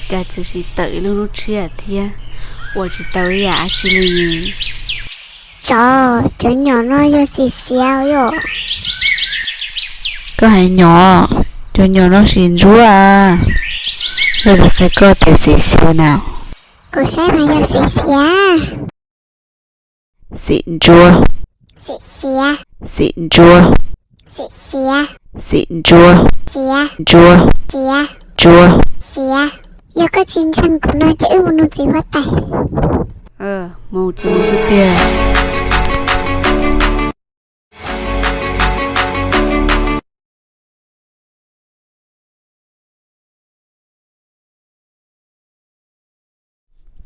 Cas txawm sim tawm ib lub hnub tshiab thiab, ua tsis tau ib yam dab tsi li. Tsov, cov nyom no yog xim xiav yom? Koj hais nyom, cov nyom no xim ntsuab. Leej twg qhia koj tias xim xiav na? Kuv saib mas yog xim xiav. Xim ntsuab. Xim xiav. Xim ntsuab. Xim xiav. Xim ntsuab. Xiav. Ntsuab. Xiav. Ntsuab. Xiav. Yog koj tsis ntseeg kuv no ces wb mus nug txiv huab tais. Mus ces mus xwb tiag.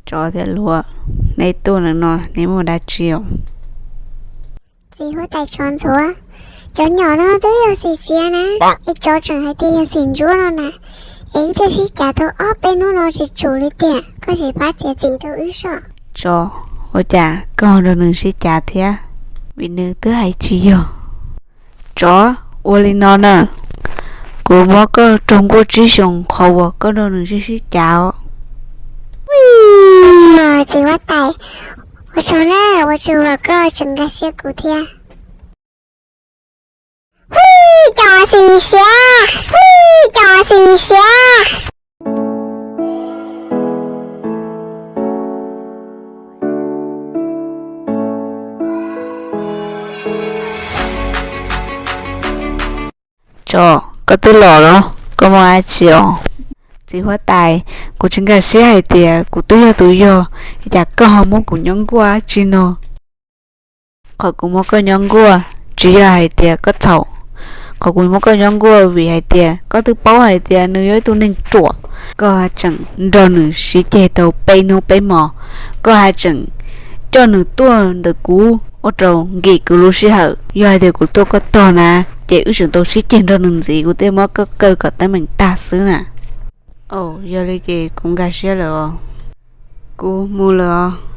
Tsov thiab luav, neb tuaj ntawm no neb muaj dab tsi os? Txiv huab tais tsov ntxuav, cov nyom no twb yog xim xiav na, es tsov tseem hais tias yog xim ntsuab no na, es wb thiaj sib cav tau ob peb hnub no tsis tsum li tiag, koj sim pab txiav txim rau wb soj. Tsov, ua cas koj ho nrog nws sib cav thiab? Vim nws twb hais tsis yog. Tsov, ua li no na, kuv muab koj raug nkuaj tsib xyoos qhov uas koj nrog nws sib sib cav os. Txiv huab tais, ua tsaug na, ua tsaug uas koj tseem nkag siab kuv thiab. Huib, cov xim xiav, huib, cov xim xiav. Tsov, koj twb los los, koj muaj dab tsi os? Txiv huab tais, kuv tsis nkag siab hais tias kuv twb yog tus yog, cas koj ho muab kuv nyob nkuaj dab tsi no? Qhov kuv muab koj nyob nkuaj tsis yog hais tias koj txhaum. Qhov kuv muab koj nyob nkuaj vim hais tias koj twb paub hais tias nws yog ib tug neeg ruam. Koj ha tseem nrog nws sib ceg tau peb hnub peb hmos, koj ha tseem coj nws tuaj ntawm kuv ua rau nkim kuv lub sij hawm. Yog hais tias kuv tuaj koj tog na, ces wb tseem tau sib ceg nrog nws ntxiv, kuv thiaj muab koj kaw kom teeb meem tag xwb na. Aws, yog li ces kuv nkag siab lawm os. Kuv mus lawm os.